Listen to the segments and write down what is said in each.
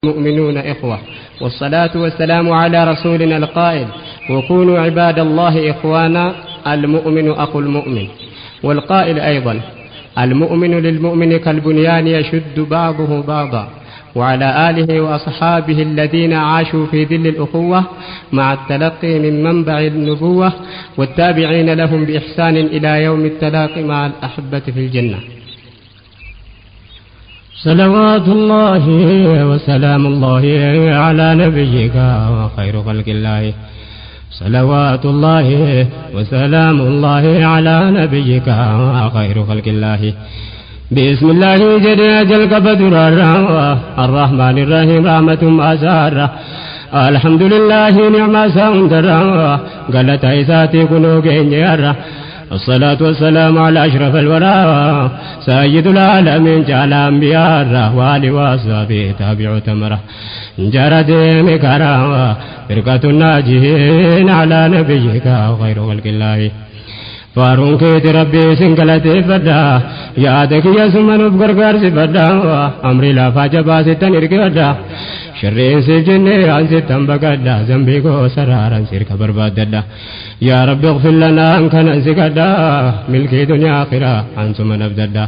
المؤمنون إخوة، والصلاة والسلام على رسولنا القائل: وكونوا عباد الله إخوانا، المؤمن أخو المؤمن. والقائل أيضا: المؤمن للمؤمن كالبنيان يشد بعضه بعضا. وعلى آله وأصحابه الذين عاشوا في ظل الأخوة مع التلقي من منبع النبوة، والتابعين لهم بإحسان إلى يوم التلاقي مع الأحبة في الجنة. صلوات الله وسلام الله على نبيك وخير خلق الله. صلوات الله وسلام الله على نبيك وخير خلق الله. بسم الله جل جلك بدر الرحمن الرحيم رحمة أزار. الحمد لله نعم سندر قالت عيساتي كنو جنير. الصلاة والسلام على أشرف الورى سيد العالمين جعل أنبياء وآل وأصحابه تابع تمره جرد مكرا فرقة الناجين على نبيك وخير خلق الله. فارون كيت ربي سنقلتي فدا يادك يا سمن بغرغر سفدا أمري لا فاجبا ستن إرقدا شرين سجني عن ستن بقدا ذنبي كو سرارا سيرك برباددا يا رب اغفر لنا أن كان سكدا ملكي دنيا آخرة عن سمن أبددا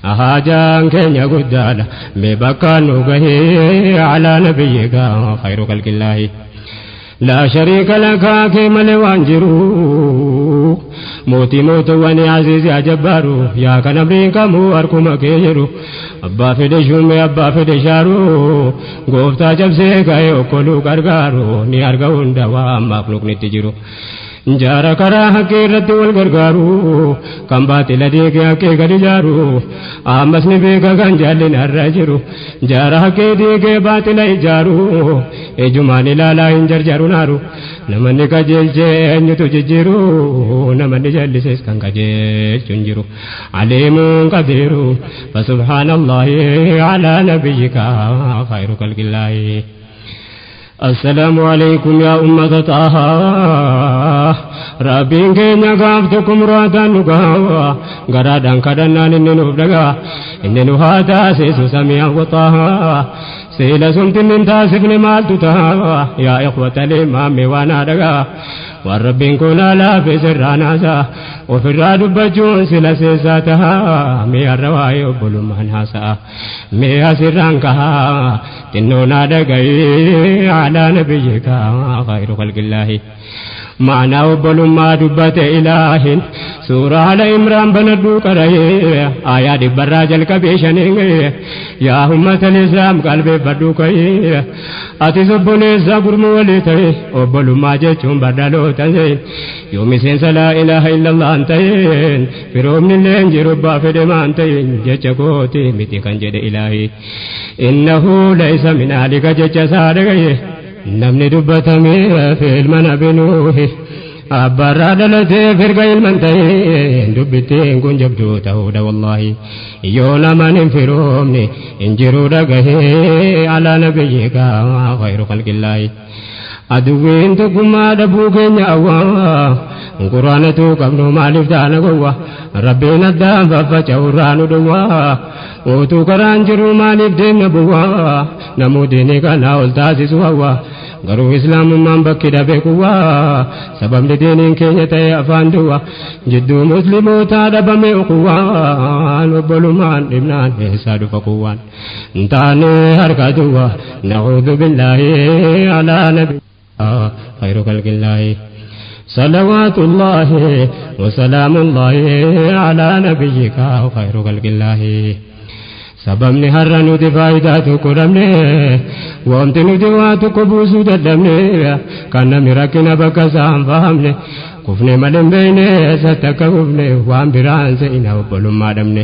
أهاجان كن يقدادا ببكا نوغه على نبيك خير خلق الله. لا شريك لك كما لوانجرو موتي موت واني عزيز يا جبارو يا كنبرين كمو أركم كيرو أبا فدشوم أبا فدشارو غوفتا جبسي كايو كلو غرغارو ني أرغون دوا مخلوق نتجرو جارا کرا حقیرت والغرغارو کم باطل دیکھ حقی گڑ جارو آمس نے بے گگن جل نر جرو جارا حقی دیکھ باطل جارو اے جمان لالا انجر جارو نارو نمن کا جیل جے تو ججرو نمن جل سے اس کا جیل چنجرو علیم قدیر فسبحان اللہ علی نبیک خیر خلق اللہ. السلام عليكم يا أمة طه ربين كينيا قافتكم راتا نقاوا قرادان كدنان إننو بدقا إننو هاتا سيسو سميع وطه سيلا سمت من تاسفن مالتو تها يا إخوة الإمام وانا دقا والربين كنا لا في سرانا سا وفي الراد بجون سلا سيساتها مي الرواي وبلمان هاسا مي سران كها تنونا دقاي على نبيك خير خلق الله. معنى وبلما دبت إله سورة على إمران بندو كره آيات براجل كبيشنين يا أمة الإسلام قلبي بدو كي أتسبني زغرم ولتي وبلما جچون بدلو تنزين يوم سنس لا إله إلا الله أنتين فروم اللين جربا فدمان تين جچكوتي متي كنجد إلهي إنه ليس من أهلك جچ نمني دبتمي في المنابنوه أبرد لتي فرق المنتين دبتين كن جبدو تهود والله يونا من فرومني انجرو دقه على نبيك خير خلق الله. أدوين تقوم دبوكين يا قرآن تو قبل مالف دان قوة ربنا الدام ففتشوران دوا وتو قرآن جرو مالف دين بوا نموديني كان أولتاسي سوا garuu islaamummaan bakki dhabe kuwaa sababni diiniin keenya ta'e afaan duwwa jidduu muslimootaa dhabame kuwaan obbolummaan dhibnaan eessaa dhufa kuwaan taane harka duwwa nacuudhu billaahi alaa nabi khayru khalqillaahi. صلوات الله وسلام الله على نبيك خير خلق الله. sababni har'a nuti faayidaa tokko dhabne wanti nuti waa tokko buusuu dadhabne kan namni rakkina bakka isaan fahamne kufne malee hin beekne eessatti akka kufne waan biraan se'ina obbolummaa dhabne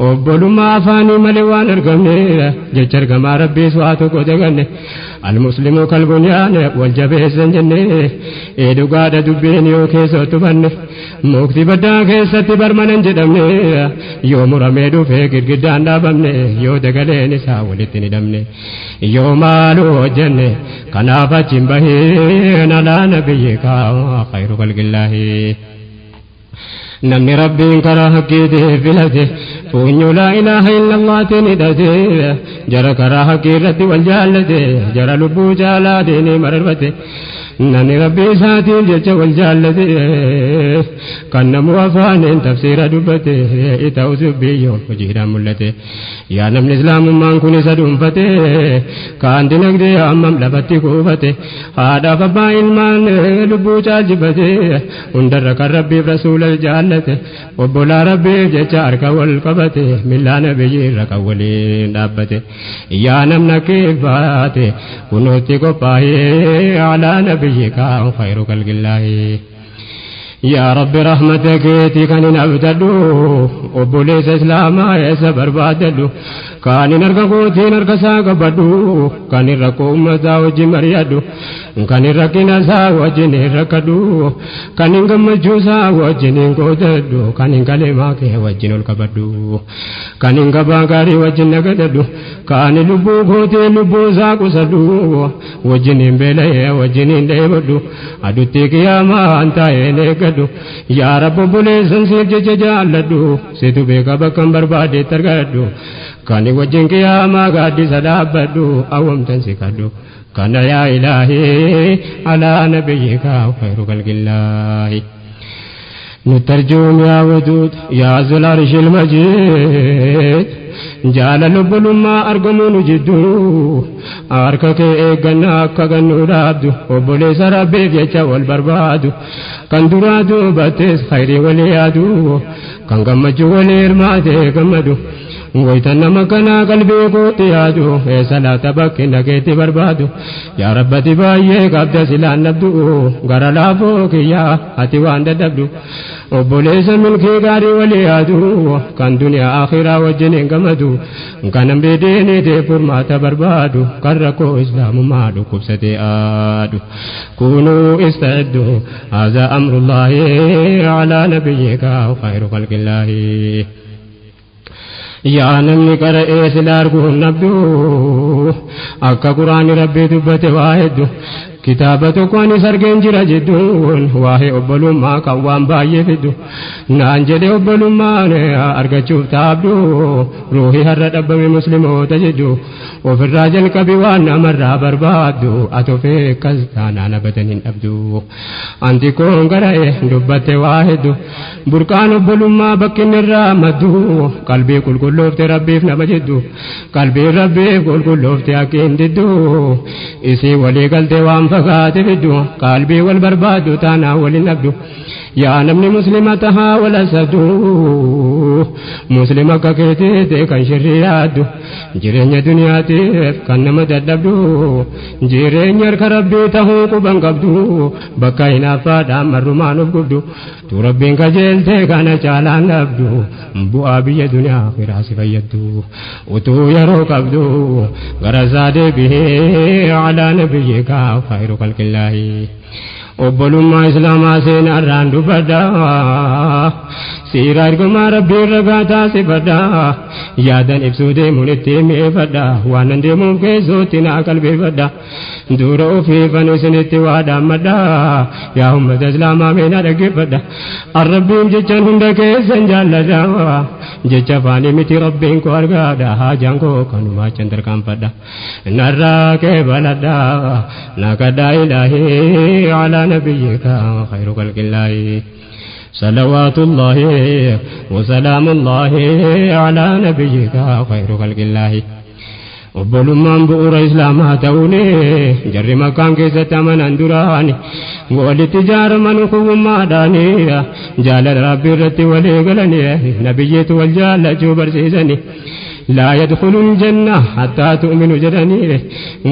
obbolummaa afaanii malee waan argamne jecha argamaa rabbiis waa tokko daganne almuslimu kalbunyaan wal jabeessan jenne ee dhugaadha dubbiin yoo keessatti hubanne mukti baddaa keessatti barmanan jedhamne yoo muramee dhufee girgiddaan dhaabamne yoo dagaleen isaa walitti ni dhabne yoo maaluu hojjenne kanaaf achi hin bahin alaa nabiyyika khayru khalqillaahi. Namni rabbiin karaa haqqiitiif filate Funyoo laa ilaaha illallaatiin hidhate jara karaa haqqii irratti wal jaallate jara lubbuu jaalaatiin mararfate namni rabbii isaatiin jecha wal jaallate kan namu afaaniin tafsiira dubbate ta'us biyyoon hojiidhaan mul'ate yaa namni islaamummaan kun isa dhuunfate kaan dinagdee hammam lafatti kuufate haadhaaf abbaa ilmaan lubbuu caalchifate hundarra kan rabbiif rasuula jaallate obbolaa rabbiif jecha harka wal qabate millaa nabiyyi irra kan waliin dhaabbate yaa namna keeffaate kunuutti qophaa'ee alaa nabiyyika khayru khalqillaahi. Yaa Rabbi rahmata keetii kan hin abdadhu obboleessa islaamaa eessa barbaadadhu kan hin harka kootiin harka isaa qabadhu kan hin rakkoo uummataa wajjin mari'adhu kan hin rakkina isaa wajjin hin rakkadhu kan hin gammachuu isaa wajjin hin qoodadhu kan hin kalemaa kee wajjin ol qabadhu kan hin gabaa gaarii wajjin nagadadhu kan hin lubbuu kootiin lubbuu isaa qusadhu wajjin hin beela'ee wajjin hin dheebadhu adutti qiyaamaan taa'een eeggadhu yaa Rabbi obboleessan siif jecha jaalladhu situ beeka bakka hin barbaadetti argadhu kan wajjin qiyaamaa gaaddisa dhaabbadhu awwamtan si kadhu kana yaa ilaahii alaa nabiyyika khayru khalqillaahi. نترجم يا ودود يا ذو العرش المجيد jaalala obbolummaa argamuu nu jidduu harka kee eeggannaa akka gannuu dhaabdu obboleessa rabbiif jecha wal barbaadu kan duraa duubattes khayrii walii yaadu kan gammachuu walii hirmaatee gammadu waytan nama kanaa qalbii kootti yaadu eessa laata bakki nageetti barbaadu yaa rabbati baay'ee qabda silaan dhabdu gara laafoo kiyyaa ati waan dadhabdu obboleessa milkii gaarii walii yaadu kan duniyaa akhiraa wajjin hin gammadu kan namni diiniitiif furmaata barbaadu kan rakkoo islaamummaa dhukkubsatee aadu kunuu ista'iddu haadha amrullaahi alaa nabiyyika khayru khalqillaahi. Yaa namni qara'ee sila arguu hin dhabdu akka quraanni rabbii dubbate waa hedduu kitaaba tokko anis argeen jira jedhuun waa'ee obbolummaa kan waan baay'ee fiddu naan jedhe obbolummaan argachuuf taabdu ruuhii har'a dhabbame musliimoota jedhu ofirraa jalqabi waan namarraa barbaaddu ati of eeggas taanaan abadan hin dhabdu anti koon gara'e dubbatte waa hedduu burqaan obbolummaa bakki inni irraa maddu qalbii qulqulloofte rabbiif nama jedhu qalbii rabbiif qulqulloofte akka hin diddu isii walii galtee waan fagaate fiddu qalbii wal barbaaddu taanaan waliin dhabdu yaa namni muslima tahaa wal asabdu muslima akka keetiite kan shirrii yaaddu jireenya duniyaatiif kan nama dadhabdu jireenya harka rabbii tahuu quban qabdu bakka hinaaffaadhaan marrumaan of gubdu tu rabbiin kajeeltee kana caalaan dhabdu bu'aa biyya duniyaa akhiraa si fayyaddu utuu yeroo qabdu gara isaa deebi'ee alaa nabiyyika khayru khalqillaahi. Obbolummaa islaamaa seenaarraan dubbadha siiraa ergamaa rabbii irra gaataa sifadha yaadan ibsuu deemuun itti mi'eeffadha waan nan deemuuf keessootti naa qalbeeffadha dura ofiifan isinitti waa dhaammadha yaa ummata islaamaa meenaa dhaggeeffadha arrabbiin jechaan hunda keessan jaalladha jecha afaanii miti rabbiin koo argaadha haajaan koo kanumaa chan tarkaanfadha narraa kee baladha nakadhaa ilaahii alaa nabiyyika khayru khalqillaahi. صلوات الله وسلام الله على نبيك خير خلق الله. Obbolummaan bu'uura islaamaa ta'uun jarri makkaan keessatti amanan duraani walitti ijaaraman kuwummaadhaani jaalala rabbii irratti walii galanii nabiyyeetu wal jaallachuu barsiisani. لا يدخلون الجنة حتى تؤمنوا جدني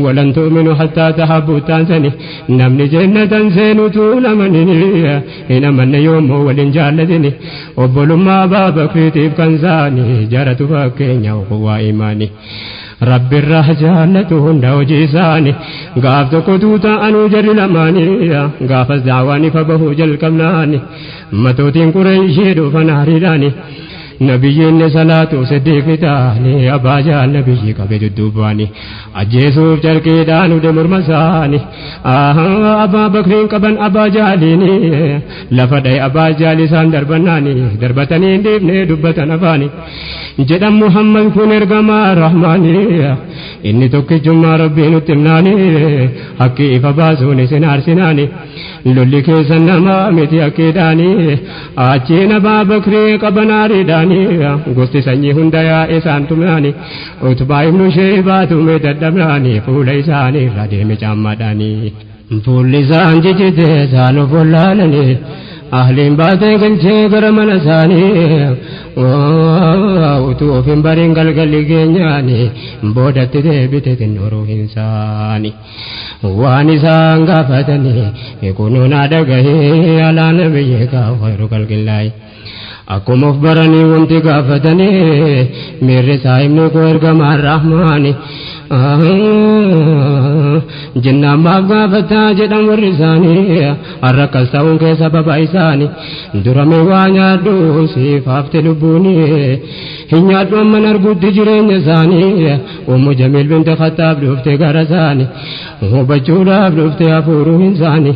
ولن تؤمنوا حتى تحبوا تانسني نمني جنة سينو طول مني إن من يوم ولن جالدني وبلما بابك في تيب كنزاني جرت فكين وقوى إيماني رب الرهجانة هند وجيساني قاف تقدوتا أنو جر لماني قاف الزعواني فبهو جل كمناني متوتين قريشي فنهريداني nabiyyiin salaatu siddiiqni ta'anii abbaa jaal nabiyyi qabe dudduubaani ajjeesuuf carqiidhaan ude morma isaanii abbaa bakriin qaban abbaa jaaliini lafa dhaye abbaa jaali isaan darbannaani darbatanii hin dhiifne dubbatan afaani Jedhan Muhammad kun ergamaa Rahmaanii inni tokkichummaa Rabbii nutti himnaani haqqi ifa baasuun isin aarsinaani lolli keessan namaa miti hakkiidhaani achiin Abaa Bakrii qabanaariidhaani gosti sanyii hunda yaa'e isaan tumnaani Utbaa ibnu Sheebaa tume dadhabnaani fuula isaanii irra deeme caammaadhaani fuulli isaan jijjite isaan of wallaalanii ahliin baatee galchee gara mana isaanii utuu of hin barin galgalli keenyaani boodatti deebite xinnooruu hin saani waan isaan gaafatanii kunuun dhagahee alaa nabiyyi khayru khalqillaahi akkuma of baranii wanti gaafatanii miirri saahibni koo ergamaan Rahmaani jennaan maaf gaafataa jedhan warri isaanii har'a akkas ta'uun kee sababa isaanii durame waa nyaadhu siif hafte lubbuuni hin nyaadhu amman argutti jireenya isaanii Ummu Jamiil binti Khattaab dhufte gara isaanii hubachuudhaaf dhufte hafuuruu hin isaanii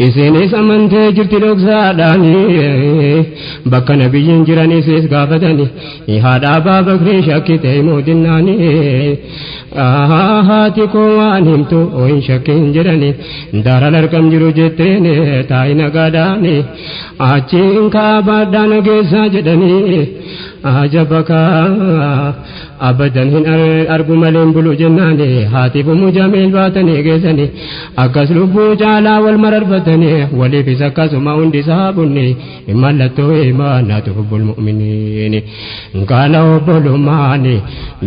isinis amantee jirti dhoksaadhaanii bakka nabiyyiin jiran isis gaafatanii haadha Abbaa Bakrii shakkite himuu dinnaanii haati koo waan himtu hin shakkin jedhanii daaral arqam jiru jetteen taa'i nagaadhaanii achiin kaabaadhaa nageessaa jedhanii ajabaka abadan hin argu malee hin bulu jennaani haatiif Ummu Jamiil baatanii geessanii akkas lubbuu caalaa wal mararfatanii waliifis akkasuma hundi saabunni mallattoo imaanaatu hubbul mu'miniini qaala obbolummaani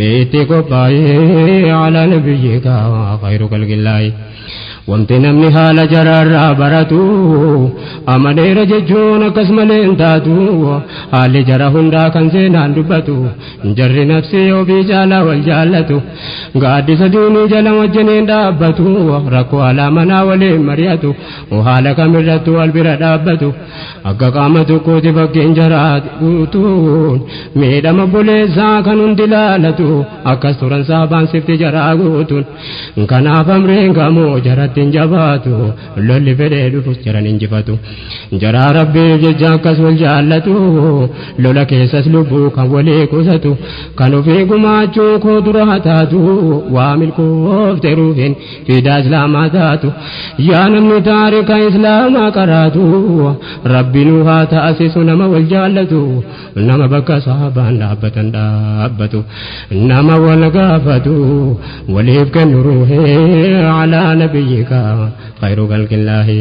miitti qophaa'ee alaa nabiyyika khayru khalqillaahi wanti namni haala jaraarraa baratu amaneera jechuun akkas malee hin taatu haalli jara hundaa kan seenaan dubbatu jarri nafsii ofii caalaa wal jaallatu gaaddisa diinii jala wajjiniin dhaabbatu rakkoo alaa manaa waliin mari'atu haala kamirrattu wal bira dhaabbatu akka qaama tokkooti fakkiin jaraa guutuun miidhama buleessaa kan hundi laalatu akkas turan saabaan sifti jaraa guutuun kanaaf amriin gamoo jaratti hin jabaatu lolli fedhee dhufus jaran injifatu jaraa Rabbiif jecha akkas wal jaallatu lola keessas lubbuu kan walii qusatu kan ofii gumaachuu koo dura taatu waa milkoofte ruuhin fidaa islaamaa taatu yaa namni taarika islaamaa qaraatu Rabbi nu haa taasisu nama wal jaallatu nama bakka saabaan dhaabbatan dhaabbatu nama wal gaafatu waliif kennu ruuhee alaa nabiyyika khayru khalqillaahi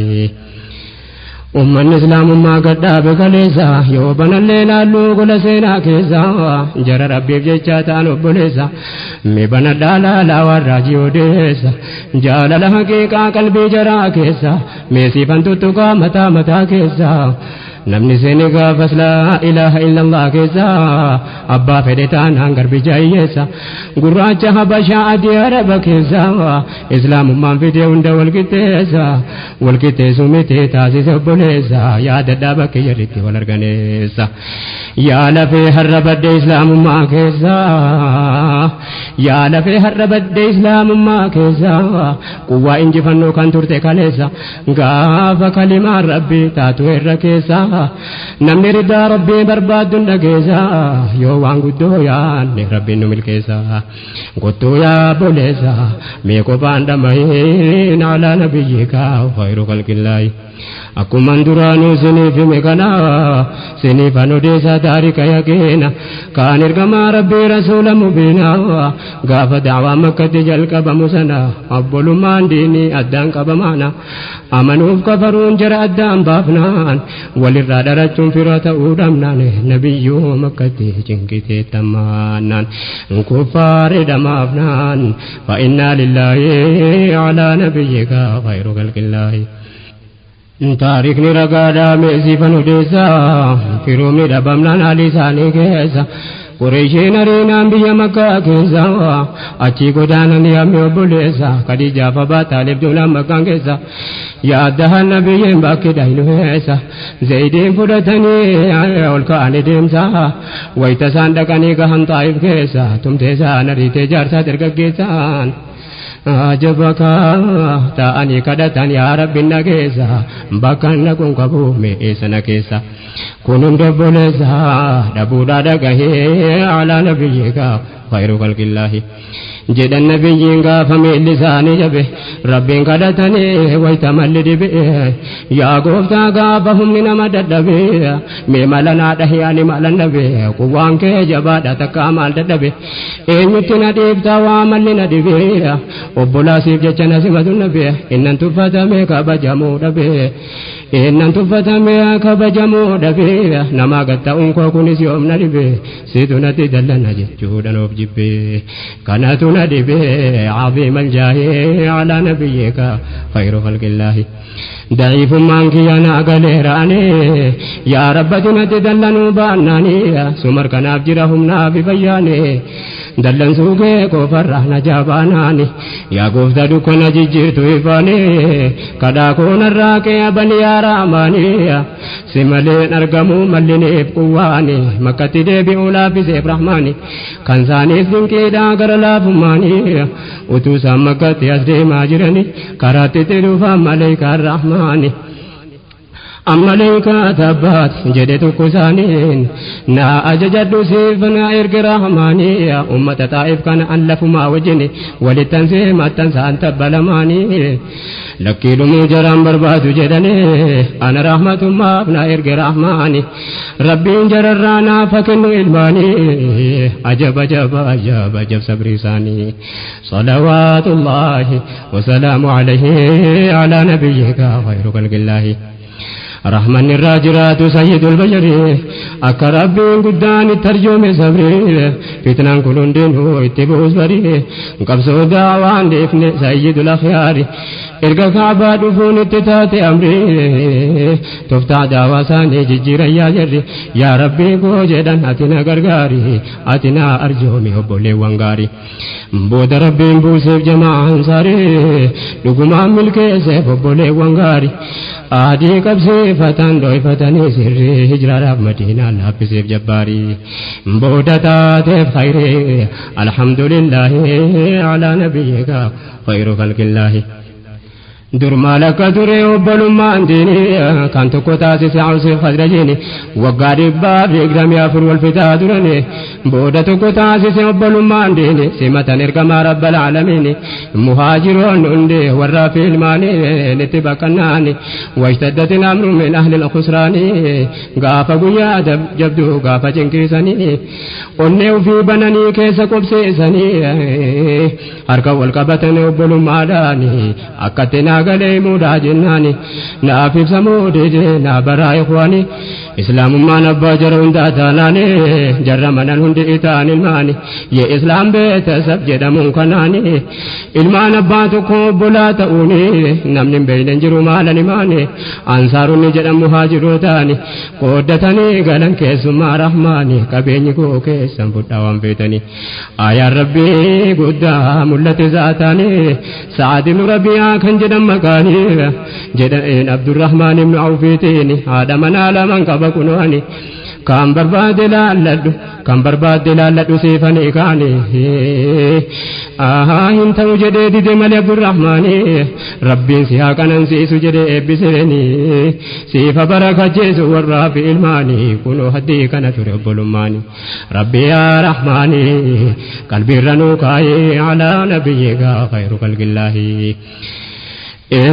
ummanni islaamummaa gadhaabe kaleessa yoo banallee laalluu gola seenaa keessa jara Rabbiif jecha ta'an obboleessa mi banadhaa laalaa warraa jiyoodeessa jaalala haqiiqaa qalbii jaraa keessa meesiifan tuttuqaa mataa mataa keessa namni seeni gaafas laa ilaaha illallah keessa abbaa fedhe taanaan garbicha hiyyeessa gurraacha habashaa adii araba keessa islaamummaan fidee hunda walqixxeessa walqixxeessu miti taasise obboleessa yaadadhaa bakki jarritti wal arganeessa yaa lafee har'a badde islaamummaa keessa yaa lafee har'a badde islaamummaa keessa quwwaa injifannoo kan turte kaleessa gaafa kalimaan Rabbii taatu irra keessa namni ridaa Rabbii barbaadduun dhageessa yoo waan guddoo yaanne Rabbiin nu milkeessa guddoo yaa boleessa mee qophaan dhama'een alaa nabiyyika khayru khalqillaahi akkuman duraanuu siniif hime kana siniif an odeessa taarika yaqiina kaan ergamaa Rabbii rasuula mubiina gaafa da'waa Makkatti jalqabamu sana obbolummaan diinii addaan qabamaana amanuuf kafaruun jara addaan baafnaan walirraa dharachuun fira ta'uu dhabnaan nabiyyuu Makkatti cinqitee tammaanaan kuffaari dhamaafnaan fa innaa lillaahi alaa nabiyyika khayru khalqillaahi taarikni ragaadhaa meesiifan odeessa firoomni dhabamnaan haalli isaanii keessa Qureeshiin ariinaan biyya Makkaa keessa achii godaanan yaamni obboleessa Khadiijaaf Abbaa Taalib duulaan Makkaan keessa yaaddahan nabiyyiin bakki dhaynu heessa Zayidiin fudhatanii ol ka'anii deemsa wayita isaan dhaqanii gahan Xaayif keessa tumtee isaan ariitee jaarsaa dargaggeessaan. Ajabaka ta'anii kadhatan yaa Rabbi na keessa bakka naquun qabu mee sana keessa kun hunda obboleessa dhabuudhaa dhagahee alaa nabiyyiika khayru khalqillaahi jedhan nabiyyiin gaafa miilli isaanii jabe Rabbiin kadhatanii wayta malli dhibe yaa gooftaa gaafa humni nama dadhabe mee mala naa dhahi ani malan dhabe quwwaan kee jabaadha takkaa maal dadhabe eenyutti na dhiibtaa waa malli na dhibe obbolaasiif jecha na simatu dhabe innan tuffatame kabajamuu dhabe innan tuffatame kabajamuu dhabe namaa gatta'uun koo kunis yoom na dhibe situ natti dallana jechuudhaan of jibbe kanatu na dhibe عظيم الجاه على نبيك خير خلق الله ضعيف مان كيانا قليراني يا رب نتي دلنو باناني سمر كناف جرهم نافي بياني dallansuu kee kofarraa na jaabaanaani yaa gooftaa dukkana jijjiirtu ifaani kadhaa koonarraa kee abani yaa raamaani si maleen argamu malliniif quwwaani makkatti deebi'uu laaffiseef rahmaani kan saaniif dinqiidhaa gara laafummaani utuu isaan makkatti as deemaa jirani karaatti itti dhufaan maleekaan rahmaani. Amaleekaa tabbaat jedhe tokko isaaniin na ajajadhu siif na erge rahmaanii ummata xaa'if kana an lafumaa wajjin walittan see maxxansaan tabba lamaanii lakkii dhumuu jaraan barbaadu jedhanii ana rahmatummaaf na erge rahmaani rabbiin jararraa naaf haa kennu ilmaanii ajab ajab ajab ajab sabri isaanii salawaatullaahi wasalaamu alayhi alaa nabiyyika khayru khalqillaahi رحمن الراجرات سيد البشر أكا ربي قدان الترجم صبري فتنان كلون دينه اتبوس بري قبسو دعوان دفن سيد الأخيار إرقا كعبا دفون اتتات أمري تفتع دعوة ساني ججيرا يا جري يا ربي كوجدا أتنا غرغاري أتنا أرجومي هبولي وانغاري بود ربي بوسف جماعة أنصاري لقمان ملكي سيف هبولي وانغاري adii qabsiifatan dhoyfatanii sirrii hijraadhaaf madiinaa laaffiseef jabbaarii booda taateef khayrii alhamdulillaahi alaa nabiyyika khayru khalqillaahi dur maal akka ture obbolummaan diinii kan tokko taasise Awsiif Khazrajiin waggaa 124 wal fixaa turani booda tokko taasise obbolummaan diinii simatan ergamaa rabbal aalamiin muhaajiroon hundi warraa fi ilmaanii itti baqannaani washtaddat amru min ahli al-khusraani gaafa guyyaa jabduu gaafa cinqiisanii onnee ofii bananii keessa qobseessanii harka wal qabatanii obbolummaadhaani akkatti naa galee mudaa jennaani naaf ibsamuu dide naa baraa ikhwaani islaamummaan abbaa jara hundaa taanaani jarra manan hundi itaan ilmaani ye islaam beetasab jedhamuun kanaani ilmaan abbaa tokko obbolaa ta'uuni namni hin beeyne hin jiru maalan himaani ansaaronni jedhan muhaajirootaani qooddatanii galan keessummaa rahmaani qabeenyi koo keessan fudhaa waan feetanii ayaan rabbii guddaa mul'ate zaataani Sa'ad ibnu Rabii'aa kan jedhan maqaanii jedhan Abdurrahmaan ibnu Awfiitiin haadha manaa lamaan qaba kunoani kan barbaade laalladhu kan barbaade laalladhu siifanii kaani ahaa hin ta'u jedhee dide malee Abdurrahmaani rabbiin si haa qanansiisu jedhee eebbiseeni siifa barakacheesu warraa fi ilmaani kunoo haddii kana ture obbolummaani rabbi yaa rahmaani qalbiirra nuu kaayee alaa nabiyyika khayru khalqillaahi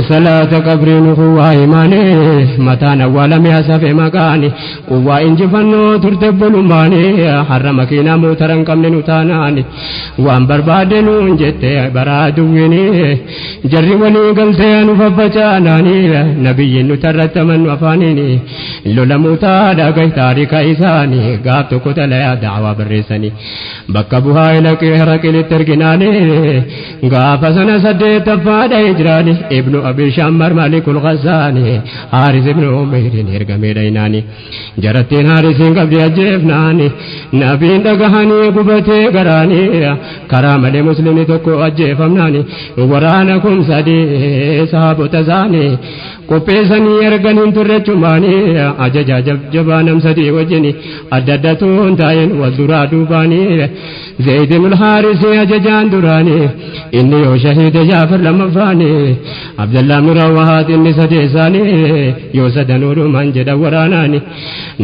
salaata qabriin quwwaa imaanii mataan awwaalame hasafe maqaani quwwaa injifannoo turte obbolummaani har'a makiinaa mootara hin qabne nu taanaani waan barbaade nuun jette baraa duwwini jarri walii galtee nu faffacaanaani nabiyyiin nu tarrattamannu afaaniini lola muutaa dhagay taarika isaanii gaaf tokko xalayaa da'awaa barreessanii bakka buhaa ilaqee haraqilitti erginaani gaafa sana saddeettaffaadha hijraani Ibnu Abi Shammar Malikul Ghazaani Haaris ibnu Umeyrin ergamee dhaynaani jarattiin Haarisiin qabdi ajjeefnaani nabiin dhagahanii gubatee garaanii karaa malee muslimni tokko ajjeefamnaani waraana 3000 sahaabota isaanii qopheessanii erganiin turrechumaanii ajaja jabaa nam sadii wajjini adda addatuun taa'in wal duraa duubaanii Zayd ibn Haarisi ajajaan duraanii inni yoo shahiide Jaafar lammaffaanii Abdallah ibn Rawahaat inni sadeessaanii yoo sadanuu dhuman jedha waraanaani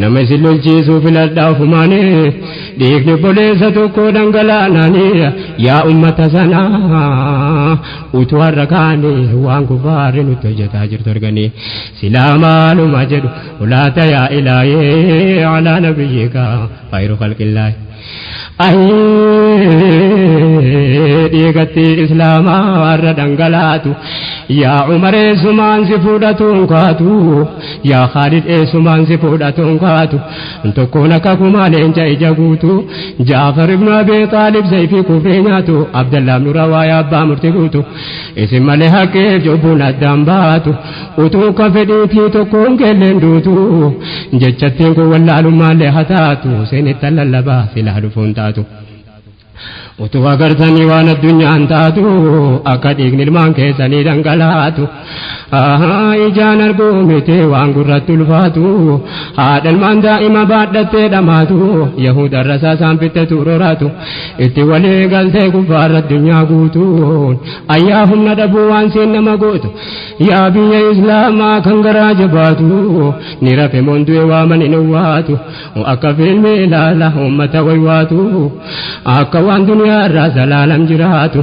nama isin lolchiisuu filadhaa ofumaanii dhiigni obboleessa tokko dhangalaanaanii yaa ummata sanaa utuu har'a kaanii waan kufaarri nutti hojjetaa jirtu arganii silaa maaluma jedhu ulaata yaa ilaahee alaa nabiyyika khayru khalqillaahi. Dhiigatti islaamaa warra dhangalaatu yaa Umar eessumaan si fudhatuun kaatu yaa Khaalid eessumaan si fudhatuun kaatu tokkoon akka kumaa leenca ija guutu Jaafar ibnu Abi Xaalib zayfii kufrii nyaatu Abdallah ibnu Rawaa abbaa murtii guutu isin malee haqeef cubbuun addaan baatu utuu ka fedhiitii tokkoon kelleen duutu jechattiin kun wallaalummaallee haa taatu seenittan lallabaa silaa dhufuun taatu. Utuu agartanii waan addunyaan taatu akka dhiigni ilmaan keessanii dhangalaatu ijaan arguu miti waan gurratti ulfaatu haadha ilmaan daa'ima baadhattee dhamaatu yahuda rasaasaan fixxe roraatu itti walii galtee gubbaarra addunyaa guutuun ayyaa humna dhabuu waan seen nama gootu yaa biyya islaamaa kan garaa jabaatu ni rafe mondu'e waaman hin waatu akka fiilmii ilaala uummata waywaatu akka waan duniyaa irraa zalaalam jiraatu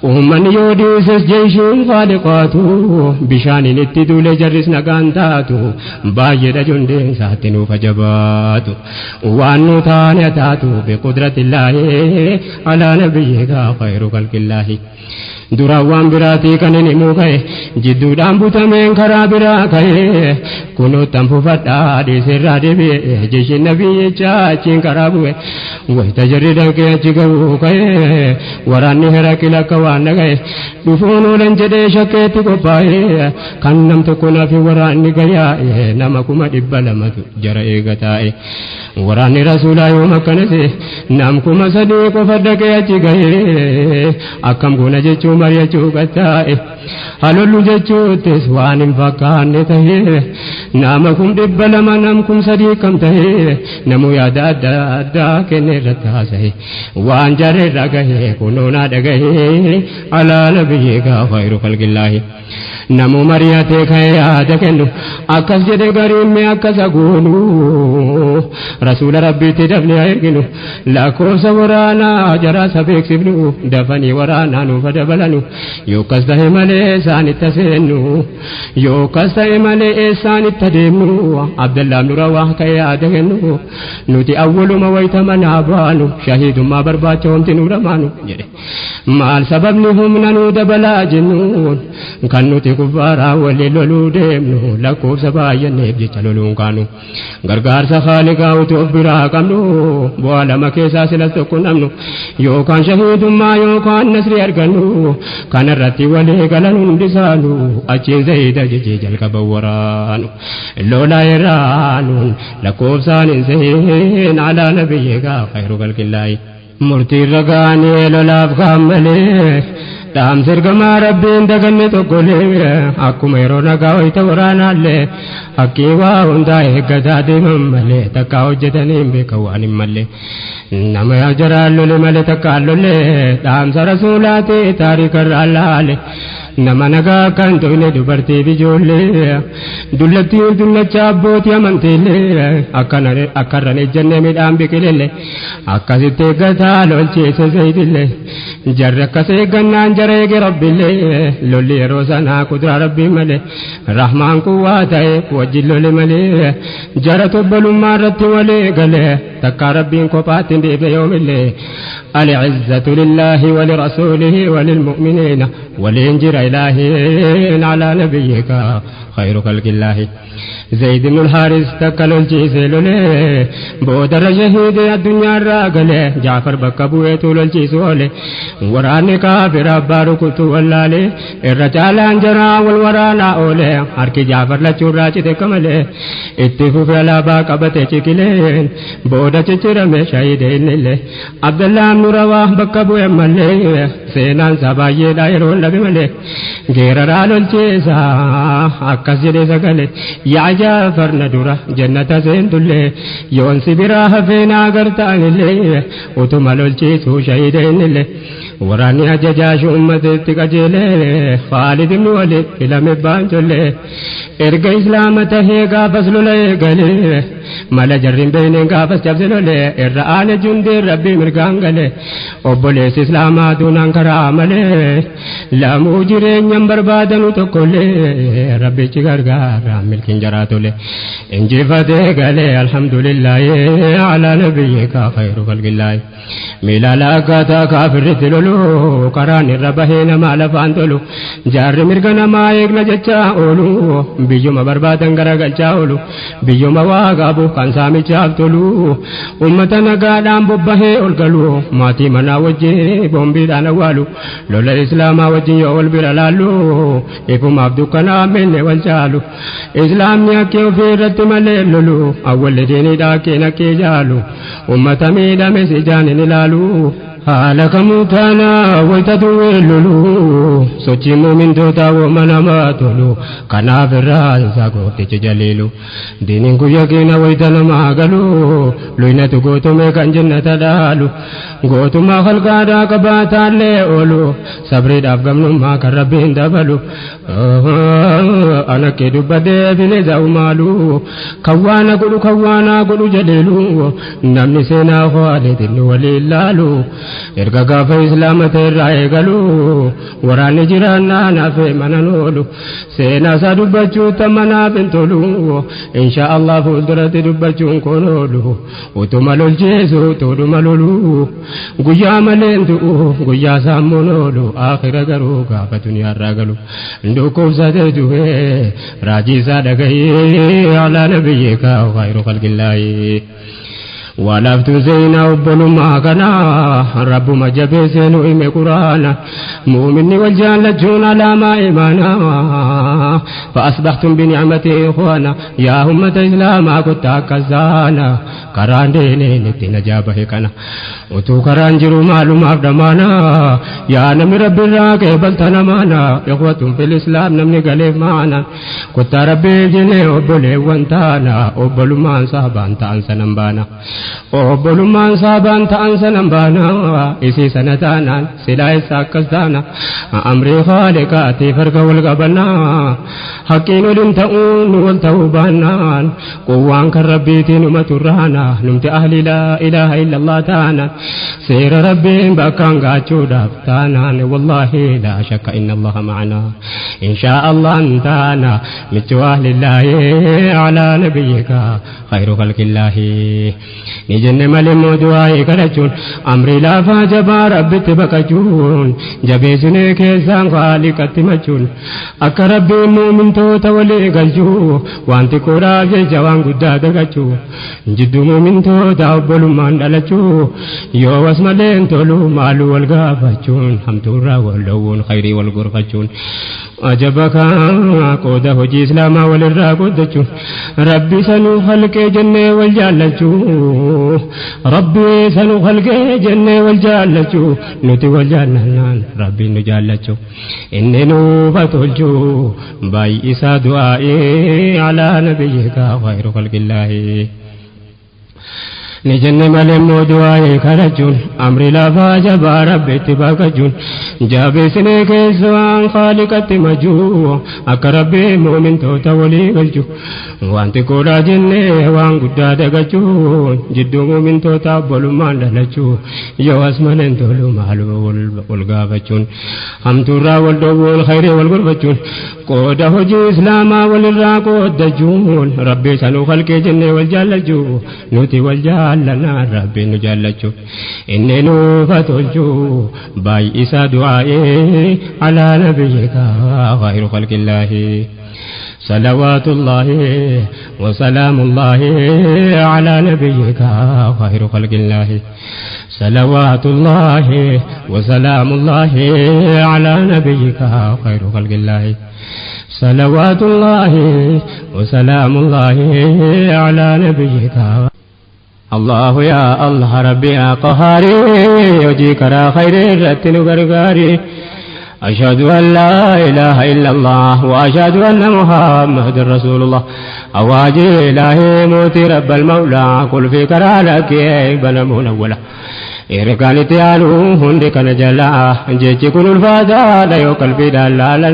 uummanni yoo dhiises jeeshiin faaliqaatu bishaaniin itti duule jarris nagaan taatu baay'eedha jundeen isaatti nuuf ajabaatu waan nu taane taatu biqudratillaahi alaa nabiyyika khayru khalqillaahi. Duraan waan biraatii kan inni himuu ka'e jidduudhaan butameen karaa biraa ka'e kunuttan fufadhaa dhiiseerraa deebi'e jeeshiin nabiyyichaa achiin karaa bu'e wayita jarri dhaqee achi ga'uu ka'e waraanni Heraqil akka waan dhaga'e dhufuun oolan jedhee shakkeetti qophaa'e kan nam tokko nafi waraanni gayaa'e nama 200,000 jara eega taa'e waraanni rasuulaa yoom akkanase nam 3,000 qofa dhaqee achi ga'e akkam goona jechuu mari'achuu qattaa'e halollu jechuuttis waan hin fakkaanne ta'e nama 200,000 nam 3,000 kam ta'e namu yaada adda addaa kenne irratti haasa'e waan jarri irra gahe kunuunaa dhagahe alaa nabiyyika khayru khalqillaahi. Namu mari'atee ka'ee yaada kennu akkas jedhe gariin mee akkas agoonu rasuula rabbiitti dafnee haa erginu lakkoofsa waraanaa jaraasa beeksifnu dafanii waraanaa nuuf dabalanu yookas ta'e malee isaanitti aseennu yookas ta'e malee eessaanitti adeemnu Abdallah ibnu Rawaa ka'ee yaada kennu nuti awwaluma wayita manaa baanu shahiidummaa barbaacha homti nu dhamaanu jedhe maal sababni humna nu dabalaa jennuun kan nuti kuffaaraa waliin loluu deemnu lakkoofsa baay'anneef jecha loluun kaanu gargaarsa Khaaliqaa utuu of biraa qabnu bu'aa lama keessaa silas tokko namnu yookaan shahiidummaa yookaan nasrii argannu kanarratti walii galan hundi isaanu achiin zayida jechee jalqaba waraanu lolaa irraanuun lakkoofsaan hin seen alaa nabiyyika khayru khalqillaahi. Murtii ragaanii lolaaf kaan malee dhaamsa ergamaa rabbiin daganne tokkolee akkuma yeroo nagaa wayita waraanaallee hakkii waa hundaa eeggataa deeman malee takkaa hojjetanii hin beekan waan hin malle nama yaa jaraan lole malee takkaan lolle dhaamsa rasuulaati taarika irraa laale nama nagaa kan toyne dubartii fi ijoollee dullattiin dullacha abbootii amantiillee akkarran ejjennee midhaan biqilillee akkasitti eeggataa lolchiise zayidillee jarri akkas eeggannaan jara eege rabbillee lolli yeroo sanaa kuduraa rabbii malee rahmaan kun waa ta'e wajjin lole malee jara tobbalummaa irratti walii galee takkaa rabbiin kophaatti hin dhiifne yoomillee العزة لله ولرسوله وللمؤمنين ولينجر إلهي على نبيك خير خلق الله. Zayd ibn al-Haris takka lolchiisee lolee boodarra shahiidee addunyaarraa galee Jaafar bakka bu'eetu lolchiisu oole. Waraanni kaafira abbaa rukutu wallaalee irra caalaan jaraa wal waraanaa oole. Harki Jaafar lachuurraa cite kamalee itti fufe alaabaa qabate ciqileen booda ciccirame shahiide innillee. Abdallah ibn Rawaa bakka bu'e malee seenaan isaa baay'eedha yeroon dhabe malee geeraraa lolchiisa akkas jedhee sagalee yaa Jaafar na dura jannata seentullee yoon si biraa hafee naa gartaanillee utuma lolchiisuu shahiida innillee. Waraanni ajajaa uummateetti qajeelee Khaalid ibn Walid filame baanjollee erga islaama tahee gaafas lola eegalee mala jarri hin beekneen gaafas cabse lolee irra aane jundeen rabbii mirgaan galee obboleessi islaamaa duunaan karaa malee lamuu jireenyan barbaadanu tokkollee rabbichi gargaara milkiin jaraa tole injifatee galee alhamdulillaahi alaa nabiyyika khayru khalqillaahi. Miilaala akkaataa kaafirritti lolu karaan irra bahee namaa lafaan tolu jaarri mirga namaa eegna jechaa oolu biyyuma barbaadan garagalchaa oolu biyyuma waa qabu kan saamichaaf tolu ummata nagaadhaan bobbahee ol galu maatii manaa wajjin boombiidhaan awwaalu lola islaamaa wajjin yoo wal bira laallu ifumaaf dukkanaa minne wal caalu islaamni akkee ofii irratti malee lolu awwalli diiniidha akkeen akkee jaalu ummata miidhames ijaan hin ilaalu haala kamuu taanaa wayitatu lolu sochii muumintootaa wooma namaa tolu kanaaf irraa isaa gooftichi jaliilu diiniin guyya keena wayita namaa galu luynatu gootumee kan jannata dhaalu gootummaa halqaadhaa qabaataallee oolu sabriidhaaf gamnummaa kan rabbiin dabalu anakkee dubbadee bineensa umaalu kan waana godhu kan waanaa godhu jaleelu namni seenaa ho'aaleetiin waliin laalu erga gaafa islaama ta'e irraa eegalu waraanni jiraannaa naaf manan oolu seenaa isaa dubbachuu tamanaaf hin tolu insha Allah fuulduratti dubbachuun kun oolu utuma lolcheessu utuudhuma lolu guyyaa malee du'u guyyaa saammuun oolu akhira garuu gaafa duniyaarraa galu dhukkubsatee du'ee raajii isaa dhagahee alaa nabiyyika khayru khalqillaahi. Walaaftu seenaa obbolummaa kana rabbuma jabeessee nu hime quraana muuminni wal jaallachuun alaamaa imaanaa فأصبحتم بنعمته إخوانا يا أمة إسلاما كنت أكزانا karaan deemeen itti najaa bahe kana utuu karaan jiru maalumaaf dhamaana yaa namni rabbirraa qeebalta namaana ikhwatun fil islaam namni galeef maana kottaa rabbiif jennee obboleewwan taana obbolummaan saabaan ta'an sanan baana obbolummaan saabaan ta'an sanan baana isii sana taanaan silaa isa akkas taana amrii khaaliqaatiif harka wal qabannaa haqqiin olin ta'uun wal ta'uu baannaan quwwaan kan rabbiitiin umaturraana numti ahli laa ilaaha illallah taanaan seera rabbiin bakkaan gaachuudhaaf taanaan wallaahi laa shakka inna allaha ma'anaa inshaa allah taana michuu ahlillaahi alaa nabiyyika khayru khalqillaahi ni jenne malee immoo du'aa'ii kadhachuun amrii laafaa jabaa rabbitti baqachuun jabeessinee keessaan khaaliqatti machuun akka rabbiin muumintoota walii galchuu waan xiqqoodhaaf jecha waan guddaa dagachuu jidduu muumintoota obbolummaan dhalachuu yoo was malee hin tolu maaluu wal gaafachuun hamtuurraa wal dhowwuun khayrii wal gorfachuun ajaba kaa qooda hojii islaamaa walirraa qooddachuun rabbi sanuu halqee jennee wal jaallachuu rabbi sanuu halqee jennee wal jaallachuu nuti wal jaallannaan rabbiin nu jaallachuu inni nuufa tolchuu baay'isaa du'aa'ii alaa nabiyyika khayru khalqillaahi. Ni jenne malee immoo du'aa'ee kadhachuun amri lafaa jabaa rabbitti baqachuun jabeessinee keessaan khaaliqatti majuu akka rabbii muumintoota walii galchu waan xiqqoodhaa jennee waan guddaa dagachuun jidduu muumintoota obbolummaan dhalachuu yoo as malee hin tolu maaluma wal gaafachuun hamtuurraa wal dhowwuun khayrii wal gorfachuun qooda hojii islaamaa walirraa qooddachuun rabbii sanuu khalqee jennee wal jaallachuu nuti wal jaallannaan rabbiin nu jaallachuu inni nuufa tolchuu baay'isaa du'aa'ee alaa nabiyyika khayru khalqillaahi. صلوات الله وسلام الله على نبيك خير خلق الله. صلوات الله وسلام الله على نبيك خير خلق الله. صلوات الله وسلام الله على نبيك. الله يا الله ربي يا قهاري وجيك را خير رتن غرغاري. أشهد أن لا إله إلا الله وأشهد أن محمد رسول الله. أواجه إلهي موتي رب المولى قل في كرالك بل منولا. إركان تيالو هندك نجلا جيتي كل الفادا لا يوكل في دلالا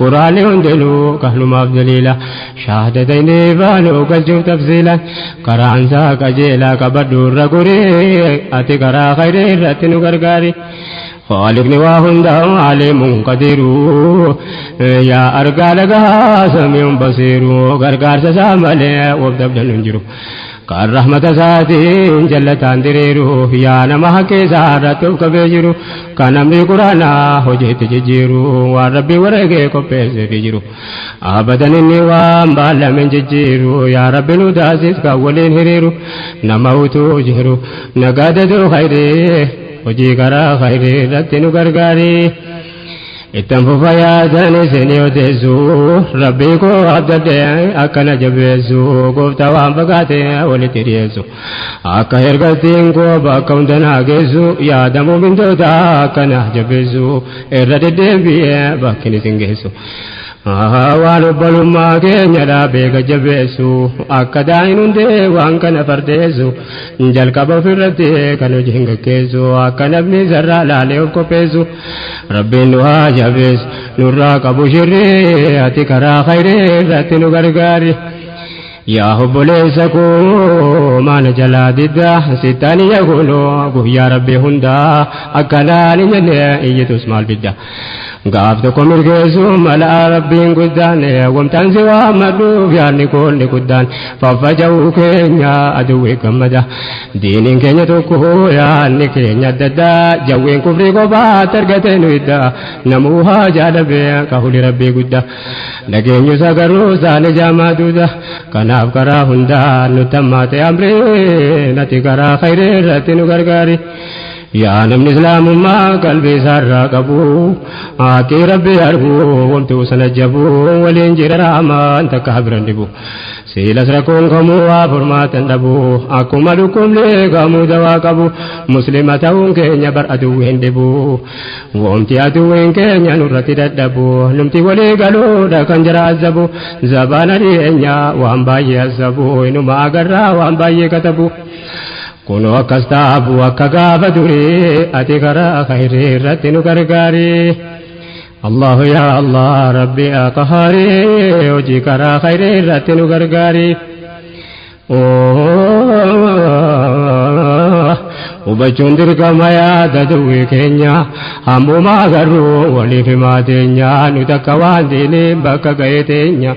قرآن هندلو كهل مفضليلا شهادتين بانو كالجو تفصيلا قرآن ساك جيلا كبدور رقري أتي كرا خير رتن غرغاري. خالقني وهندا عليم قدير يا أرقى سميع بصير غرغار سامله وبدبل نجرو كان رحمة ساتين جلتان دريرو يا نما كيسارة كبيرو كان أمري قرانا هجيت جيرو وربي ورقي كوبيس بيجرو أبدا إني وام بالا من جيرو يا ربي نداسيس كولين هريرو نموتو جهرو نقاددو خيري hojii karaa khayrii irratti nu gargaari. Ittan fufa yaadaan isinii odeessu rabbii koo abdadhee akkana jabeessu gooftaa waan fagaate walitti dhiyeessu akka ergattiin koo bakka hunda naa geessu yaada muummintoota akkana jabeessu irra deddeebi'ee bakkin isin geessu. Waan obbolummaa keenya dhaabee jabeessu akka daa'in hundee waan kana fardeessu jalqaba ofirratti kan hojii hin gaggeessu akka namni sarraa laalee of qopheessu rabbiin nu haa jabeessu nurraa qabu shirrii ati karaa khayrii irratti nu gargaari. Yaa obboleessa koo maana jalaa didda sittaani yakunoo guyyaa rabbii hundaa akkanaan hin jenne iyyitus maal bidda. Gaaf tokko mirgeessu mala rabbiin guddaan wamtaan si waammadhuuf yaadni koonni guddaan faffaca'uu keenya aduwwee gammada. Diiniin keenya tokko yaadni keenya adda addaa jawween kufrii kophaatti argate nu idda namuu haa jaalabee kahuli rabbii guddaa. Nageenyu sagaruu isaanii jaamaa duuda kanaaf karaa hundaa nutti hammaate amrii nati karaa khayrii irratti nu gargaari. Yaa namni islaamummaa qalbii isaarraa qabu haaqii rabbii argu wanti sana jabu waliin jira raamaan takka biran dhibu. Siilas rakkoon kamuu waa furmaatan dhabu akkuma dhukkubni kamuu dawaa qabu muslima ta'uun keenya bar aduwween dhibu. Wanti aduwween keenya nurratti dadhabu numti walii galuudha kan jara azabu zabaana dhiyeenya waan baay'ee azabu inuma agarraa waan baay'ee katabu. Kunoo akkas taabu akka gaafa durii ati karaa khayrii irratti nu gargaari. Allahu yaa Allah rabbi yaa qahaari hojii karaa khayrii irratti nu gargaari. Hubachuun dirqama yaada duwwii keenya hambumaa garuu waliif himaa teenya nu takka waan diiniin bakka ga'ee teenya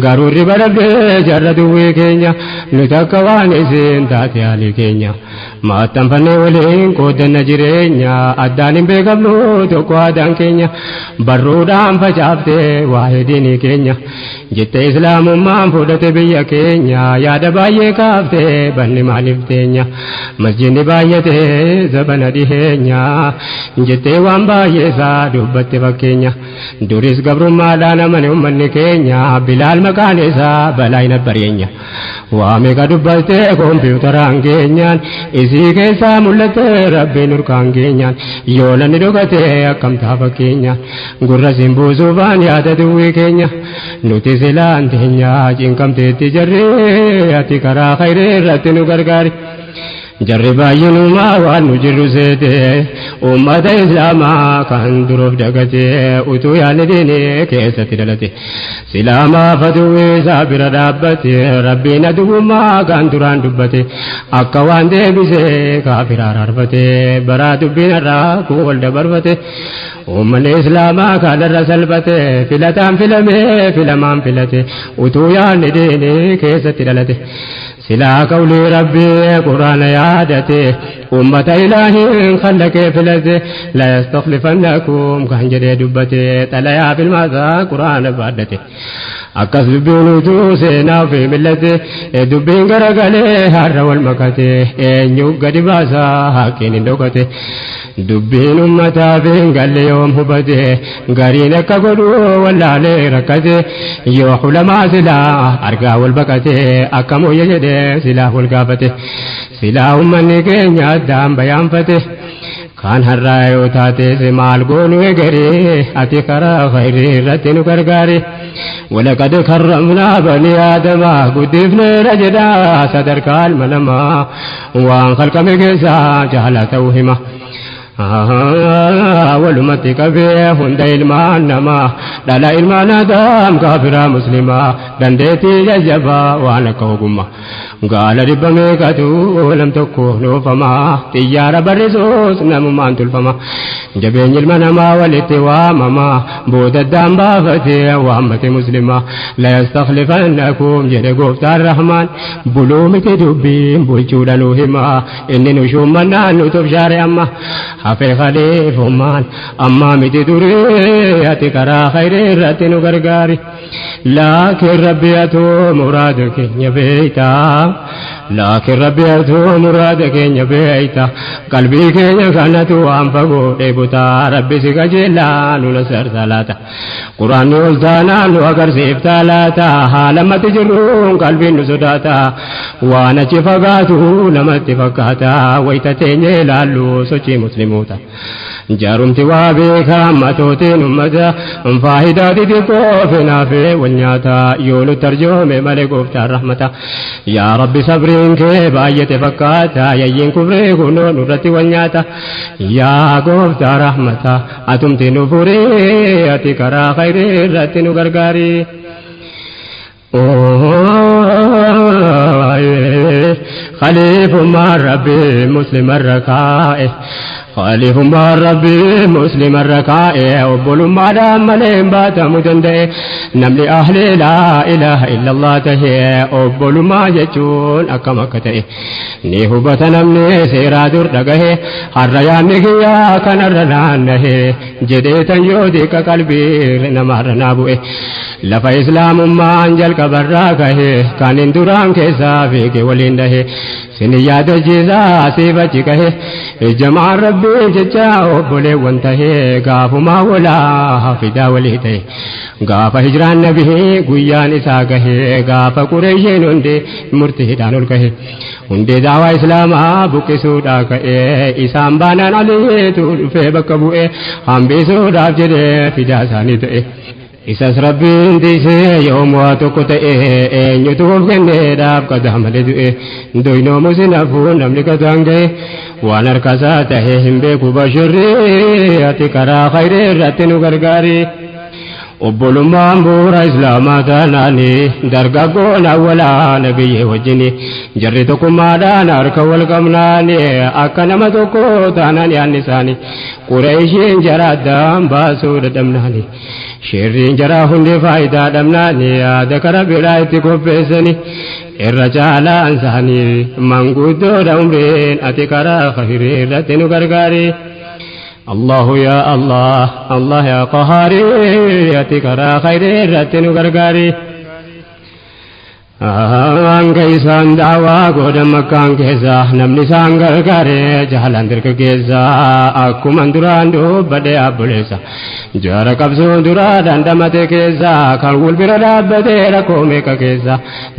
garuu riba dhabdee jarra duwwii keenya nu takka waan isin taate haalii keenya maxxanfannee waliin qooddanna jireenya addaan hin beekamnu tokko aadaan keenya barruudhaan facaaftee waa'ee diinii keenya jettee islaamummaan fudhate biyya keenya yaada baay'ee kaaftee banni maaliif teenya masjidni baay'atee zabana dhiheenya jettee waan baay'ee isaa dubbatte fakkeenya duris gabrummaadhaan amane ummanni keenya bilaal maqaan isaa balaa hin abbareenya waa meeqa dubbattee kompiitaraan keenyaan isii keessaa mul'atte rabbiin urkaan keenyaan yoo namni dhokate akkam ta'a fakkeenya gurra siin buusuufaan yaada duwwii keenya nuti silaan teenya cinqamteetti jarree ati karaa khayrii irratti nu gargaari. Jarri baay'inumaa waan nu jirru seete uummata islaamaa kan duroof dagate utuu yaadni diinii keessatti dhalate silaamaa faduwwii isaa bira dhaabbate rabbiin aduwwummaa kan duraan dubbate akka waan deebisee kaafira araarfate baraa dubbiin irraa kun wal dabarfate uummanni islaamaa kanarra salphate filataan filamee filamaan filate utuu yaadni diinii keessatti dhalate. Silaa qawlii rabbii quraana yaadate ummata ilaahiin khallaqee filate la yastakhlifannakum kan jedhee dubbate xalayaa filmaasaa quraana baadhate. Akkas dubbiin utuu seenaa fi millate, dubbiin garagalee har'a wal makate, eenyu gadi baasaa haqqiin hin dhokate. Dubbiin ummataaf hin galle yoom hubate, gariin akka godhu wallaalee rakkate, yoo hulamaa silaa argaa wal baqate, akka mooyya jedhee silaa wal gaafate, silaa ummanni keenya addaan bayaanfate. Kan har'aa yoo taates maal goonu egeree, ati karaa khayrii irratti nu gargaari. Walaqad karramnaa banii aadamaa, guddifneera jedhaa sadarkaa ilma namaa, waan khalqame keessaa jaala ta'uu hima. Walumatti qabee hunda ilmaan namaa, dhala ilmaan Aadaam, kaafiraa muslimaa, dandeettii jajjabaa waan akka ogummaa. Gaala dhibba meeqatu nam tokko noofama, xiyyaara barrisuus namummaan tulfama. Jabeenyi ilma namaa walitti waamama, boodaddaan baafatee waammate muslima. La yastaklifannakum jedhe gooftaan rahmaan, buluu miti dubbiin bulchuudha nu hima. Inni nu shuummannaan nu tufshaare amma hafee khaliifummaan ammaa miti duree, ati karaa khayrii irratti nu gargaari. Laakiin rabbi atuu muraada keenya beeyta, laakiin rabbi atuu muraada keenya beeyta, qalbii keenya kanatu waan fagoo dheebuta. Rabbi si qajeelaa nu nasarta laata, quraanni ol taanaan nu agarsiifta laata, haala matti jirruun qalbiin nu sodaata, waan achi fagaatu namatti fakkaata, wayita teenye ilaallu sochii musliimoota. Jaarumti waa beekaa matootiin ummata, faayidaa xixiqqoo finaafee wal nyaata, yoo nu tarjoome malee gooftaan rahmata. Yaa rabbi sabriin kee baay'ate fakkaata, yayyiin kufree kunoo nurratti wal nyaata. Yaa gooftaa rahmata atumti nu furii, ati karaa khayrii irratti nu gargaari. Khaliifummaan rabbi muslimarra kaa'e, khaliifummaan rabbi muslimarra kaa'e, obbolummaadhaan malee hin baatamu danda'e. Namni ahli laa ilaaha illallah tahe obbolummaa jechuun akkam akka ta'e ni hubata namni seeraa dur dhagahe. Har'a yaanni kiyyaa kanarra naannahe jedhee tan yoo diqa qalbii namarra naa bu'e, lafa islaamummaan jalqabarraa kahe kan hin duraan keessaa fiige waliin dhahe, sin yaadachiisaa siif achi kahe. Jamaan rabbii jecha obboleewwan tahe, gaafumaa walaa fidaa walii ta'e, gaafa hijraan nabii guyyaan isaa gahe, gaafa qureeshiin hundi murtiidhaan ol kahe, hundee daawaa islaamaa buqqisuudhaa ka'e. Isaan baanaan aliitu dhufee bakka bu'e, hambisuudhaaf jedhee fidaa isaanii ta'e. Isas rabbiin tiisee yoom waa tokko ta'e, eenyutu of kenneedhaaf qadaa malee du'e? Doynoomu sinafuu namni qadaan ga'e, waan harkasaa ta'e hin beeku bashirri, ati karaa khayrii irratti nu gargaari. Obbolummaan bu'uura islaamaa taanaani, dargaggoon awwalaa nabiyyee wajjini, jarri tokkummaadhaan harka wal qabnaani, akka nama tokko taanaan yaanni isaanii, qureeshiin jara addaan baasuu dadhabnaani, shirriin jara hundi faayidaa dhabnaani, yaada kara biraa itti qopheessani. Irra caalaan isaanii manguddoodha umriin, ati karaa khayrii irratti nu gargaari. الله يا الله الله يا قهاري، ati karaa khayrii irratti nu gargaari. Hanga isaan daawaa godhan makkaan keessa, namni isaan gargaare jaalaan dargaggeessa. Akkuma duraan dubbadhe abboleessa jaara qabsoo duraa dandamate keessa, kan wal bira dhaabbate rakkoo meeqa keessa,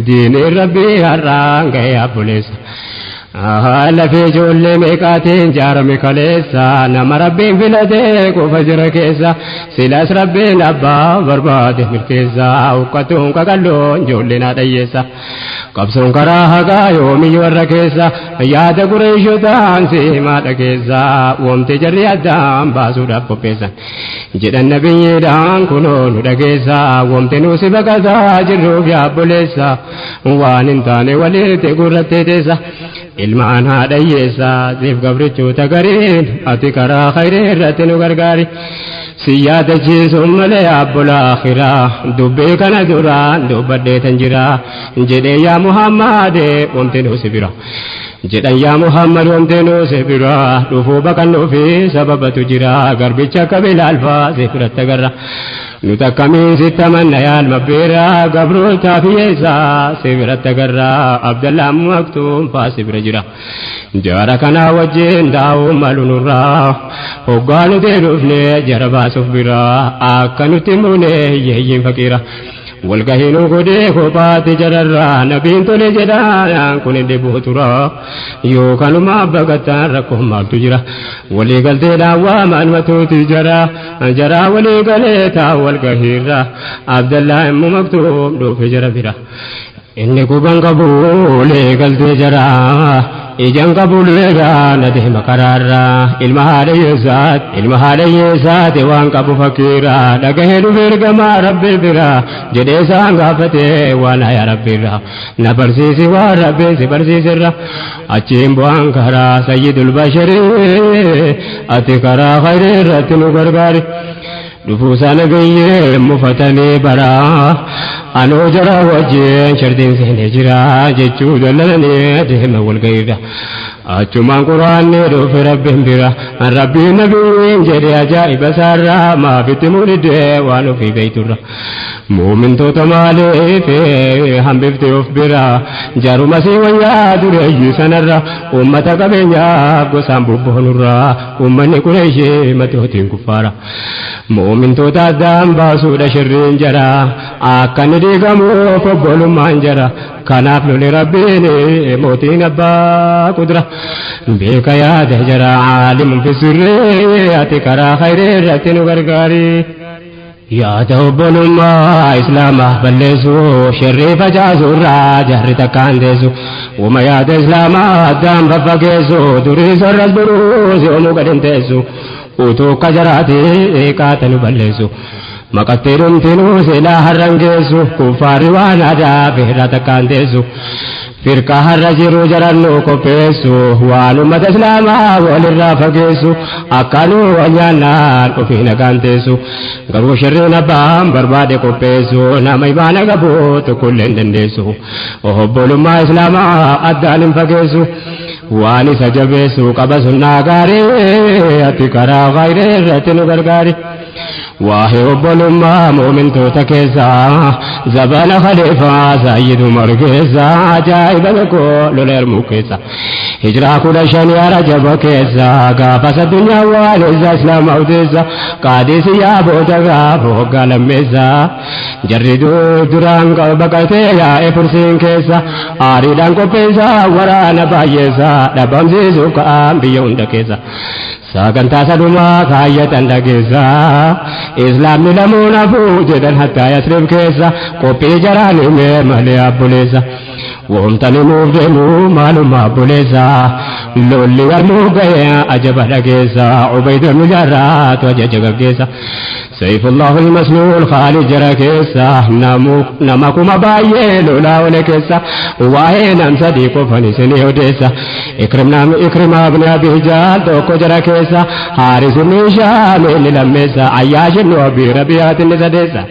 diiniin rabbii har'aan ga'e abboleessa. Lafee ijoollee meeqaatiin jaarame kaleessa, nama rabbiin filatee qofa jira keessa, silas rabbiin abbaa barbaade milkeessa, uqqatuun qaqalloon ijoolleen haadhayyeessa. Qabsoon karaa haqaa yoomiyyuu warra keessa, yaada qureeshotaan simaadha keessa, wamti jarri addaan baasuudhaaf qopheessan. Jedhan nabiyyiidhaan kunoo nu dhageessa, wamti nu si baqataa jirruuf yaabboleessa, waan hin taane walitti gurrattee teessa. Ilmaan haadhayyeessa siif gabrichoota gariin, ati karaa khayrii irratti nu gargaari. Si yaadachiisuun malee abbola akhiraa, dubbii kana duraan dubbadheetan jira jedhee, yaa Muhammad wamti nu si bira jedhan, yaa Muhammad wamti nu si bira dhufuu baqannuu fi sababatu jira, garbicha akka Bilaal faa si biratti agarra. Nuti akkamiin sitti amanna yaa ilma beeraa gabrootaa fi eessaa si biratti agarraa Abdallaa Maktuum faa si bira jira. Jara kanaa wajjin daa'uu malu nurraa hoggaa nuti dhufne jara baasuuf biraa akka nuti muune hiyyeeyyiin faqiira. Walgahiinuu godhee kophaatti jararraa nabiin tole jedhaan kun hin dhibuu tura yookaanuma baqataan rakkoo maaltu jira waliigalteedhaan waamaan matuuti jara jaraa waliigalee taa walgahiirra Abdallaa immoo Maktuum dhufe jara bira. Inni quban qabu waliigaltee jaraa ijaan qabu leegaa na deema karaarraa ilma haadha hiyyeessaati ilma haadha hiyyeessaati waan qabu fakkiirraa dhagahee dhufe ergamaa rabbi biraa jedhee isaan gaafatee waan hayaa rabbiirraa na barsiisi waan rabbiin si barsiisirra achiin bu'aan karaa sayyidul basharii ati karaa khayrii irratti nu gargaari. Dhufuu sana gayyee mufatanii baraa anoo jara wajjin shardiin seenee jira jechuu dallalanii deema walgayiirra. Achumaan quraanni dhufe rabbiin bira rabbiin nabiin jedhe ajaa'iba isaarraa maafitti mudhidee waan ofii beeyturra. Muumintoota maaliif hambifte of bira jaruma si wayyaa dureeyyii sanarra uummata qabeenyaaf gosaan bubboonurra uummanni Qureeshii matootiin kuffaara. Muumintoota addaan baasuudha shirriin jara akka inni diigamuuf obbolummaan jara kanaaf loli rabbiin mootiin abbaa qudra beeka yaada jara caalimun fi sirrii ati karaa khayrii irratti nu gargaari. Yaada obbolummaa islaamaa balleessu shirrii facaasurraa jarri takkaan teessu wama yaada islaamaa addaan faffageessu durii sorras boruus yoomuu gad hin teessu utuu akka jaraati qaatanu balleessu. Maqattee dhumtinuu silaa har'an geessu kuffaarri waan aadaa feerraa takkaan teessu. Firqa har'a jiru jarannuu qopheessu waan uummata islaamaa walirraa fageessu akkanuu wal nyaannaan ofii nagaan teessu. Garuu shirriin abbaan barbaade qopheessu nama imaana qabu tokkollee hin dandeessu. Obbolummaa islaamaa addaan hin fageessu. Waan isa jabeessu qaba sunnaa gaarii ati karaa khayrii irratti nu gargaari. Waa'ee obbolummaa muumintoota keessaa zabana khaliifaa Sayyid Umar keessa ajaa'iba tokko lola Yarmuuk keessa. Hijiraa 15 yaa Rajaba keessa gaafas addunyaa waan isa Islaamaa odeessa Qaadisiyyaa booda gaafa waggaa lammeessa. Jarri duraan baqatee yaa'e fursiin keessa aariidhaan qopheessa waraana baay'eessa dhabamsiisuuf ka'aan biyya hunda keessa. Sagantaa sadumaa kaayyatan dhageessa Islaamni lamuun hafuu jedhan hattaa Yasrib keessa qophii jaraan himee malee abboleessa. Wamtani nuuf deemu maaluma abboleessa lolli Yarmuu ga'ee ajaba dhageessa Ubayd ibn Jarraatu ajaja gaggeessa. Sayfullahu al-Masluul Khaalid jara keessa nama kuma baay'ee lolaa ole keessa waa'ee nam sadii qofan isinii odeessa. Ikrima ibn Abi Jahl tokko jara keessa Haaris ibn Hishaam inni lammeessa Ayyaash ibn Abi Rabi'aat inni sadeessa.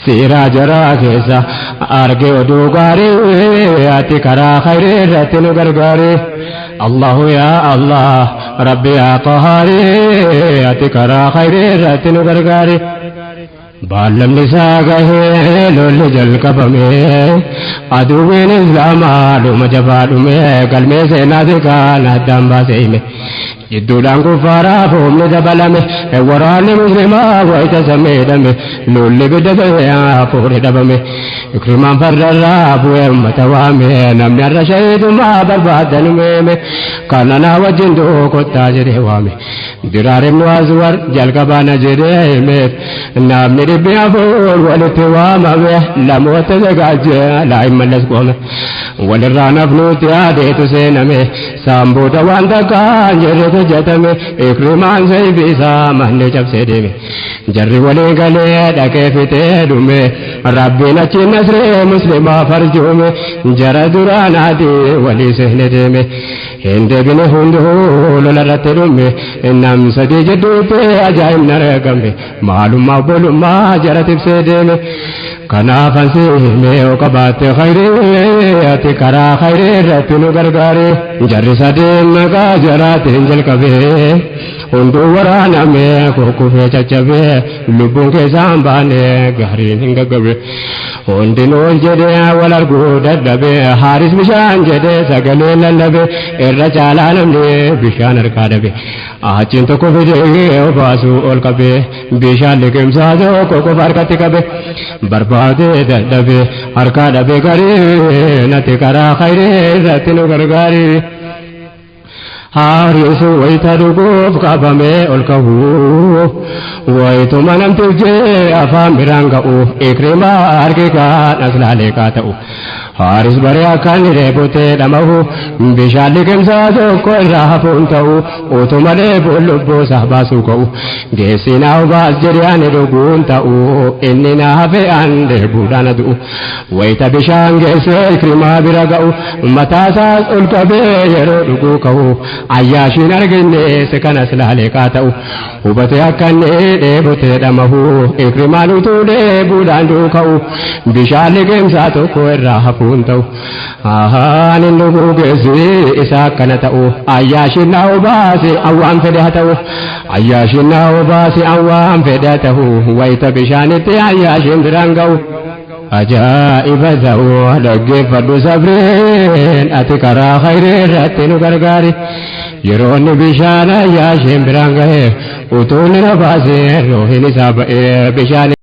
Siiraa jaraa keessa arge oduu gaarii ati karaa khayrii irratti nu gargaari. Allahu yaa Allah Rabbi yaa Qahaarii ati karaa khayrii irratti nu gargaari. Baallamni isaa gahee lolli jalqabame aduwwiin islaamaa dhuma jabaa dhume galmee seenaa kaan addaan baasee hime. Jidduudhaan kuffaaraaf humni dabalame waraanni muslimaa wayita sameedhame lolli bidda ta'e hafuurri dhabame. Ikrimaan fardarraa bu'ee uummata waame namni har'a shahiidummaa barbaadan meeme kana naa wajjin du'uu kottaa jedhee waame. Diraar ibnu Azwar jalqabaana jedhee himeef namni 400 walitti waamame lamoota zagaajee laa hin mallas qoome. Walirraa nafnuutti yaadeetu seename saan booda waan takkaan jirretu hojjetame Ikrimaan sayfi isaa manni cabsee deeme. Jarri walii galee dhaqee fixee dhume rabbiin achi nasree muslimaa farjuume jara duraan adii walii seene deeme. Hin deebine hunduu lola irratti dhume nam sadii jidduutti ajaa'ibni argame maalummaa obbolummaa jara tibsee deeme. Kanaaf ansi himee yoo qabaatte khayrii ati karaa khayrii irratti nu gargaari. Jarri sadeen maqaa jaraatiin jalqabee Hunduu waraaname kukkufee caccabee lubbuun keessaan baane gaariin hin gaggabe. Hundinuu jedhee wal arguu dadhabe Haaris bishaan jedhee sagalee lallabe irra caalaa namni bishaan harkaa dhabe. Achiin tokko fidee obaasuu ol qabe bishaan liqimsaa tokko qofa harkatti qabe barbaadee dadhabe harkaa dhabe garii natti karaa khayree irratti nu gargaari. Haarisu wayita dhuguuf qabamee ol ka'u wayituma namtichi afaan biraan ga'u Ikrimaa harki kaan as laalee kaa ta'u. Haaris baree akka inni dheebotee dhamahu bishaan liqimsaa tokko irraa hafuun ta'u utuma dheebuun lubbuu isaa baasuu ka'u geessi naa obaas jedhee ani dhuguun ta'u inni naa hafe an dheebuudhaan du'u wayita bishaan geessee Ikrimaa bira ga'u mataasaas ol qabee yeroo dhuguu ka'u Ayyaashiin arginne si kanas laalee kaa ta'u hubatee akka inni dheebotee dhamahu Ikrimaan utuu dheebuudhaan du'u ka'u bishaan liqimsaa tokko irraa hafuun ta'u ani dhuguu geessi isa akkana ta'u Ayyaashiin naa obaase awwaan fedhe haa ta'u Ayyaashiin naa obaase awwaan fedhe haa ta'u wayita bishaanitti Ayyaashiin biraan ga'u. Ajaa'iba ta'u dhaggeeffadhu sabreen ati karaa khayree irratti nu gargaari. Yeroo inni bishaan Ayyaashiin biraan ga'e utuu inni na baasee ruuhin isaa ba'ee bishaan.